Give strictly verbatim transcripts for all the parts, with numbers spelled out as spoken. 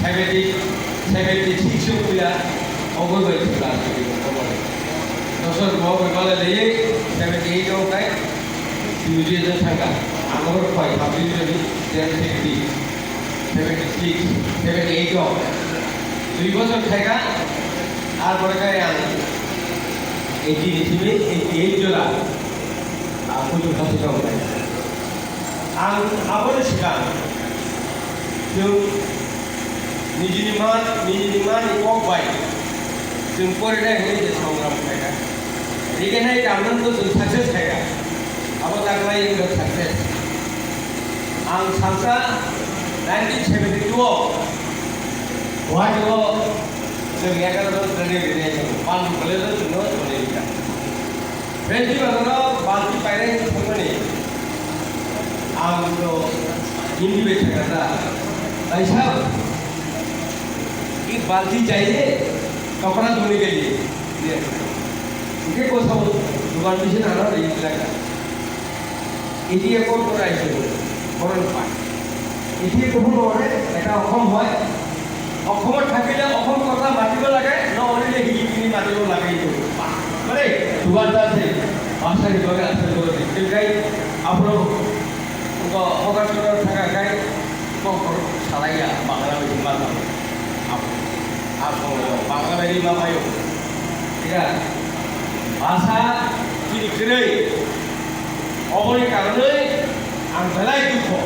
Seventy, seventy six o puila, ogoi bai thwla, dosor bo bai bala le, seventy eight o kai, tuju je thangka, ang bo pai, habli je, ten fifty, seventy six, seventy eight o, dui bosor khaika, ar pore kai ang eighty ni simi, eighty eight jora, ang puju khasi kau kai. Ang aboni swkang chwng nijini ma, nijini mani kok bai chwng porinai hwnwi je songram khaikha. Rigenai kamrwngno chwng success khaikha. Abo taklai wngkha success. Ang salsa nineteen seventy two o Guwahati o chwng egaroh jon training rinai tongo. Pandu College o chwngno tonwi rikha. Beti bagoro balti painai thangmani ang to Hindi bai thangkha da. Kaisa ki balti chahiye, kapda dhone ke liye. Ye. Unke ko sab dukan pe se nana nahi lagta. Hindi ko pura aise, koron pa. Hindi ko pura ore, eta okhom hoy. Okhom thakile okhom kotha matibo lage, no ore le hindi kini matibo lage itu. Mane, dual ta se, bhasha ni bage asal bole. Kai, apro, ko, hogar to thaka kai, ko, ko, salaiya, Bangla bai ma ma. Ap, ap, Bangla bai ma ma yo. Thik ase? Bhasha, chini kwrwi. Oboni karonwi ang belai dukho.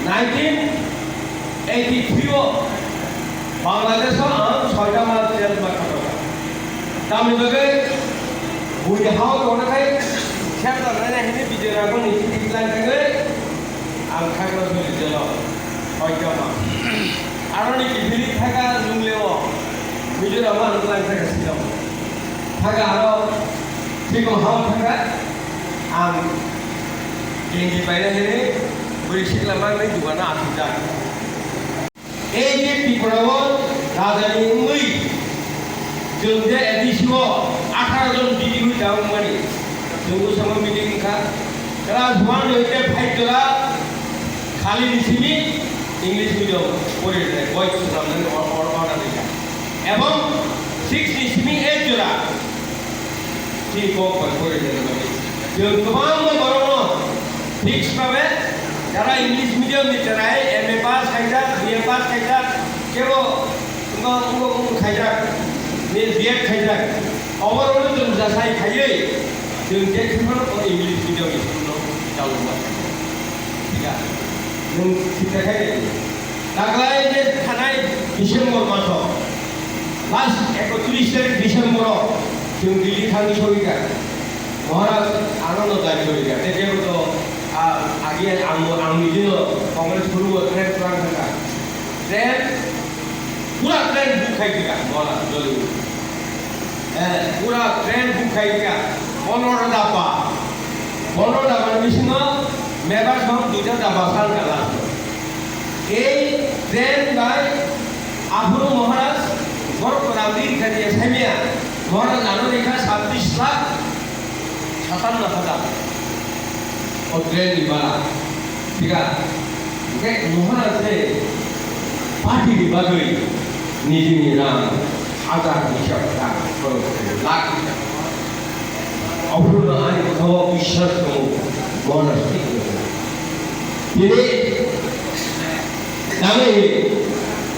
Nineteen eighty three o Bangladesh o ang soita mas jail ma khato. Tamni bagwi buini hao tongnakhai shelter nai nai hwnwi Bijoy Ragoni chini plan thangwi ang Khagrasuri jail o soita mas. Aroni kiphilwi thaka Lunglei o Mizoram o ang plan thaka Shillong. Thaka aro Sikong hao thaka ang Genji paina hini bwrwi sikla mangni dukano athijak. Ei je Tripura o rajani wngwi chwng je A D C o atharo jon D D wngwi tabuk mani chwng bwskango meeting wngkha. Class one hoite five jora khali ni simi English medium pori rinai, boi swnamnani or-, or-, order rijak. Ebong six ni simi eight jora chini kok bai pori rinani bagwi. Chwng kwbangma borokno fix bhabe jara English medium ni cherai M A pass khaijak, B A pass khaijak, kebo wngkha, wngkha, wngkha khaijak, ni B Ed khaijak. Oborokno chwng jasai khaiwi chwng je kheno o English medium school no chalokma khaijak. Thik a? Nwng thik khe khai de. Taklai je thanai December maso, last ekotris tarik December o chwng Delhi thangwi sogwi kha. Maharaj ano no dai sogwi kha. Tei kebo to, a, agi ang, ang nijino Congress guru o train twlang thangkha. Train, pura train book khai kha Maharaj Delhi. Eh, pura train book khai kha, pondro ta daba. Pondro ta daba ni bisingo member song duita daba san kha last o. Ei train bai aphuru Maharaj borok kwrwng ri kha diya saimaya. Maharaj ano ri kha sabbish lakh satanno hajar. O train ni bhara. Thik a? Hwnkhe Maharaj se party ni bagwi nijini rang hajar hisab rang khorok khe lakh hisab. Aphuru ani kotha o biswas tongo, Maharaj thik wngkha. Tini nangwi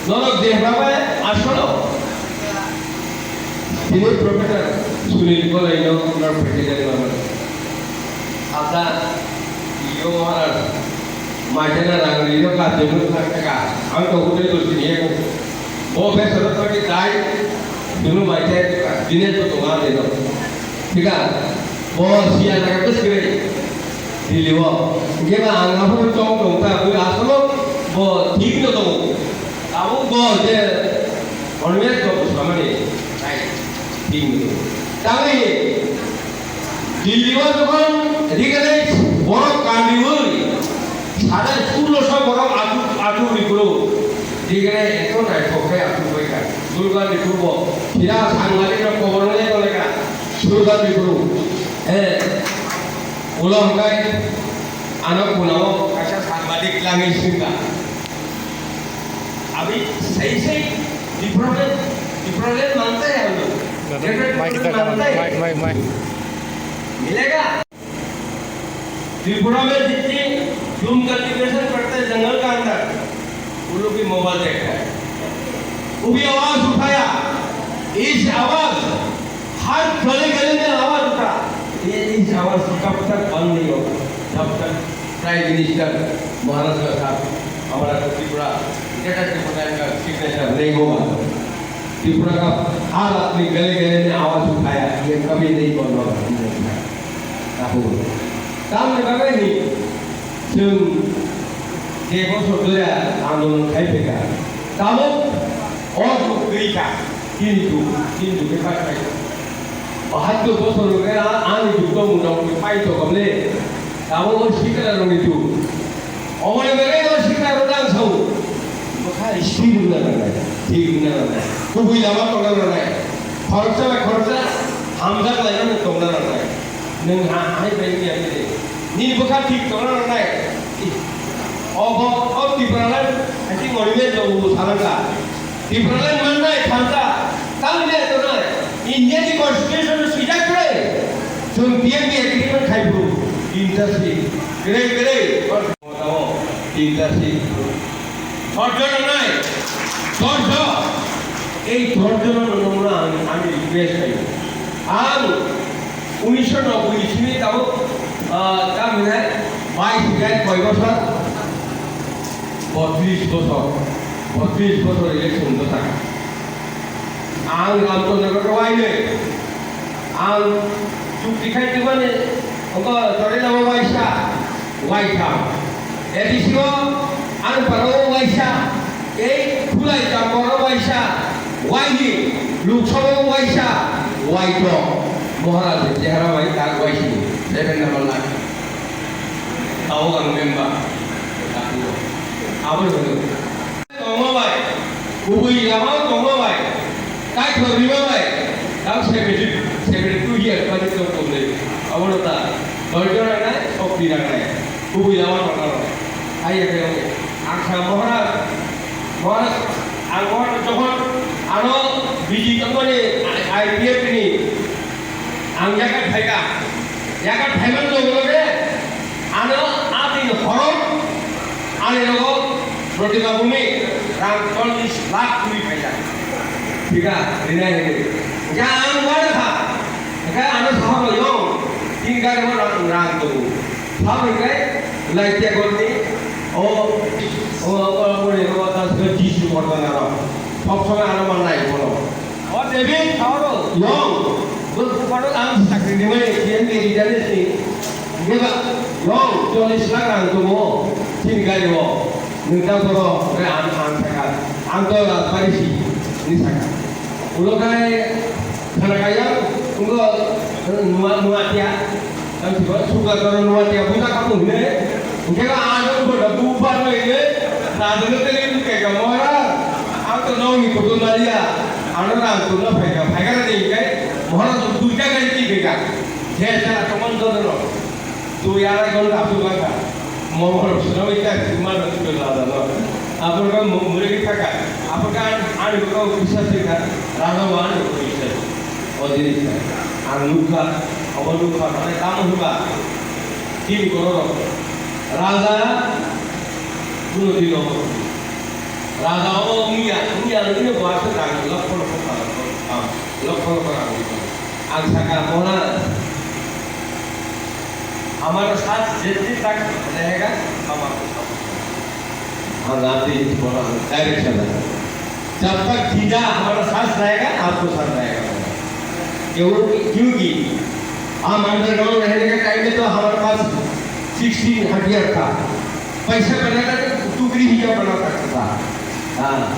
norok je hwnba bai asolo. Tini Professor Sunil Kolai no norok president manwi. Salsa, iyo Maharaj, maitena rang rino ka tebul kha ka, ang to hotel to sini eko. Bo be sorot pati dai, dunu maite ka, dine to tonga deno. Thik a, bo siya na ka tes kre, Delhi o. Hingke ba ang aphuru tong tong ta, bo asolo bo thik no tongo. Tabuk bo je Always to samani, right? Tini. Tangwi Delhi o jokhon rigale borok kandiwi, sada sullo so borok atu, atu rikuro. Rigale eto naithok khe atu bai kha. Durga rikuro bo. Phira sangmani rok kobor le tole kha. Durga rikuro. Eh. Ulo hwnkhe ano kunao kaisa sangmadik langwi swngkha. अभी सही सही difference, difference मानते हैं हम लोग। दादा, माइक इधर लाओ, माइक, माइक, माइक। मिलेगा? त्रिपुरा में जितनी डूम कल्टीवेशन करते हैं जंगल का अंदर, वो लोग भी मोबाइल देख रहे हैं। वो भी आवाज उठाया, इस आवाज हर गली गली में आवाज उठा। ये, इस आवाज कब तक बंद नहीं होगा, जब तक प्राइम मिनिस्टर महाराष्ट्र का साथ हमारा त्रिपुरा, ग्रेटर त्रिपुरा का सिग्नेचर नहीं होगा। त्रिपुरा का हर आदमी गली गली में आवाज उठाया, ये कभी नहीं बंद होगा। Tamni bagwi ni chwng je bosor dura andolon khai phaikha, tabuk o jug twi kha, tin jug, tin jug khe pai phaikha. Bahatur bosor hwnkhe a-, ani jug tongmung rok pai tongkha le, tabuk o sikla rokni jug. Oboni bagwi o sikla rok ang sao. Bwkha sir wngna nangnai, thik wngna nangnai. Kubui lama tongna nangnai. Khoroksa bai khoroksa hamjak laimani tongna nangnai. Nwng ha-, hai bai wngya khe de. Nini bwkha thik tongna nangnai. Obo, o Tipraland, I think, monument tongo, bo salangka. Tipraland mannai, thansa, tamni tongnai. India ni constitution no swijak khe. Chwng T M P agreement khai phuru. Tinta si. Kwrwi, kwrwi. Tinta si. Dhorjo nangnai. Dhorjo. Ei dhorjo no nangno ang, ani request khai. Ang unisho nobboi ni simi tabuk, ah, tamo hinai bais hinai koi bosor? Botris bosor. Botris bosor election do taka. Ang Ramchandra Ghato wainwi. Ang chukti khai twmani, ongko Chorila o waisa, waitham. A D C o ang paro o waisa, ei Khulai Tambor o waisa, waini, Lok Sabha o waisa, waito. Maharaj ni chehara bai tak waisini, seven number lak. Tao ang member. Abo ni Tongma bai, kubui lama tongma bai, kaithok rima bai, tang seventy, seventy two year mani tong tong de. Abono ta, dhorjo nangnai, shokti nangnai, kubui lama tongma bai. Ai ya khe, ang sa Maharaj, Maharaj, ang Maharaj jokhon ano biji tongmani I P F ni, ang yakat phaika, yakat phaiman loge loge, Ano a din horo, ani rogo Pratibha Bhumi rang chollish lakh twi phaijak. Thik a, rinai hinwi. Hingke ang uanw kha. Hingke ano saha bai yong, tin gari o rang, rang tongo. Saha bai khe, lai te gorni, o, o, o, o, o, o, o, Jisu korban aro. Sob somoi ano mannai bono. O David, sao rw. Yong, bo, bo, ang chakri ni mai, T M P ni jani si. Hingke ba, yong, chollish lakh rang tongo, chini gari o. Nwng ta boro, re ang, ang saka. Ang to rajbari si, ni saka. Ulo kai, khana kaya, ungo, nua, nua tia. Ang tiba suka karo nua tia buta kamu hine. Hingke ba ano boda bupa no hine. Raja no tele buka ka mora. Ang to nong ni kutu maria. Ano rang tu no phaika phaika na dei kai. Mora tu duita kai ti beka. Je sa kaman do no. Tu ya ra gon asu baka. Mo mora suna bai ka ma no tu la da no. Apor ka mo mure ki thaka. Apor ka ani ko bisa thaka. Raja wa ani ko bisa. O jinis ka. Ang nukha, obo nukha, mane tamo hwnba, tin kororo. Raja, kuno din obo. Raja obo wngya, wngya, wngya, bo aswk rang, lokho, lokho, lokho, lokho, lokho rang. Ang saka, mona, hamara saath jitne tak rahega, hamara saath. Ang aap hi bola, direction hai. जब तक जीजा हमारा साथ रहेगा, आपको साथ रहेगा। क्यों, क्योंकि हम अंडरग्राउंड रहने के टाइम में तो हमारे पास सिक्सटीन हथियार था, पैसा बनाना तो टुकड़ी ही क्या बना सकता था। हाँ।